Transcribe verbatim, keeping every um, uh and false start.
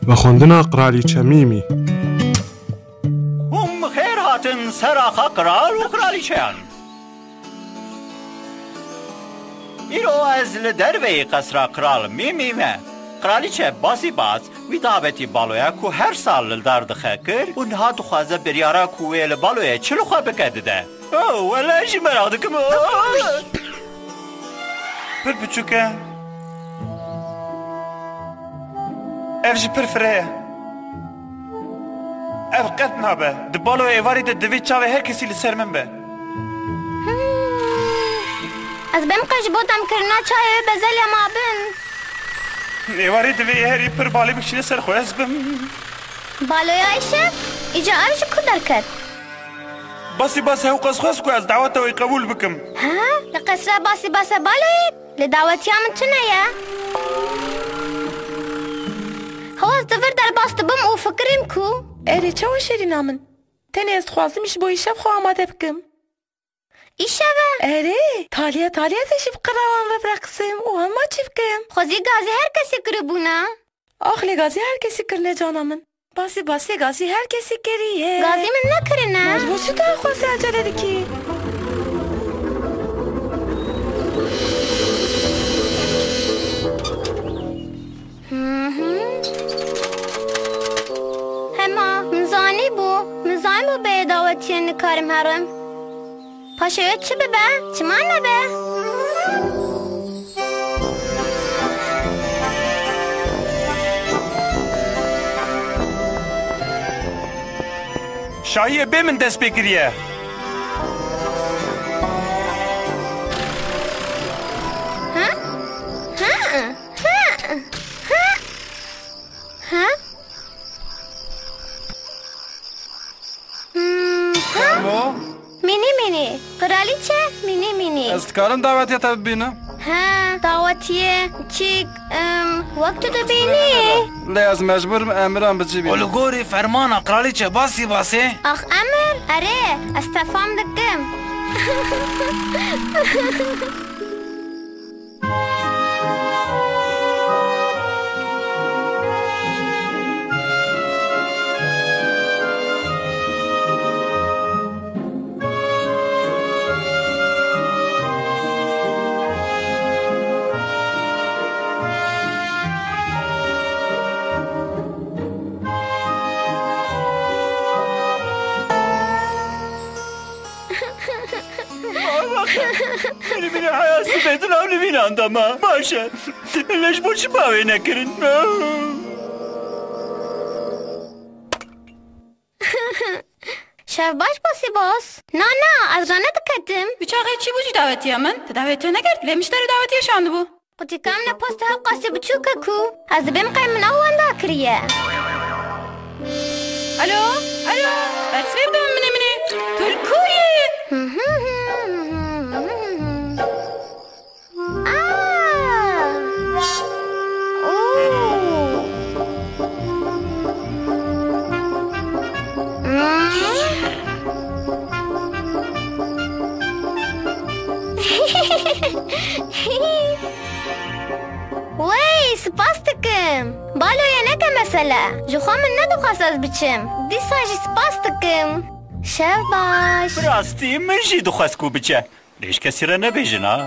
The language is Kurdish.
Vexwendina Qralîçe Mîmî. Hûn bi xêr hatin ser axa qral û qralîçeyan. Îro ez li derveyî qesra qral Mîmî me. Qralîçe Basîbas wî davetî baloya ku her sal li dar dixe kir û niha dixwaze biryara ku wê li baloyê çi li xwe bike dide. Oh, wele jî meraq dikim. Oh! Pir biçûk e. Ev jî pir fireh e. Ev qet nabe. Di balo êvarî de divê çavê her kesî li ser min be. Hmm. Ez bimqe ji bo demkirina çayê wê bezelya ma bin. Êvarî divê herî pir balê bikişîne ser xwe ez bim. Baloya îşev? Îca ev ji ku derket? Basîbas hewqas xwest ku ez daweta wî qebûl bikim. Ha? Li qesra Basîbasê baloyê? Li dawetiya min tune ye. Hewa ez di vir derbas dibim û fikirîm ku. Erê, çawa şêrîna min? Tenê ez dixwazim ji bo îşev xwe amade bikim. Îşev e? Erê, taliye taliye ez ê jî bi qirawan ve bireqsim û hema çi bikim? Xwezî gazî her kesî kiribûna. Ax lê gazî her kesî kirine cana min. Basî basê gazî her kesî kiriye. Gazî min nekirine. Ma ji bo çi tu her xwesê acele dikî? Hı hı. Hema, min zanîbû, min zanîbû bê dawetiyê nikarim herim. Paşê wê çi bibe? Çima nebe? Şahiyê bê min dest pê kiriye. Ha? Ha? Ha? Ha? Ha? Hmm, ha? Fermo. Mînî mînî. Kraliçe mînî mînî. Ez dikarim dawetiya te bibînim? Ha, dawetiye çîk, em, wek tu dibînî. Lê ez mecbûr im emiran bi cî bînim. Û li gorî fermana kraliçe Basî Basê? Ax emir, erê, ez te fam dikim. Bînî bînî heya sibê di nav nivînan de ma. Baş e. Lê ji bo çi bawê nekirin? Şev baş Basî bas. Na, na, ez ranediketim. Wî çaxê çi bû jî dawetiya min? Te dawetiya nekir? Lê min ji te re dawetiya şandibû. Qutika min e posta hewqasî biçûk e ku ez dibêm qey min ew wenda kiriye. Alo, alo, bersivê bidin min, minê, minê. Tu li ku yî? Aa! Oo! Wey, spas dikim. Baloya neke mesele. Ji xwe min nedixwest ez biçim. Dîsa jî spas dikim. Şev baş. Bi rastî min jî dixwest ku biçe. Lê ji kesî re nebêjin ha.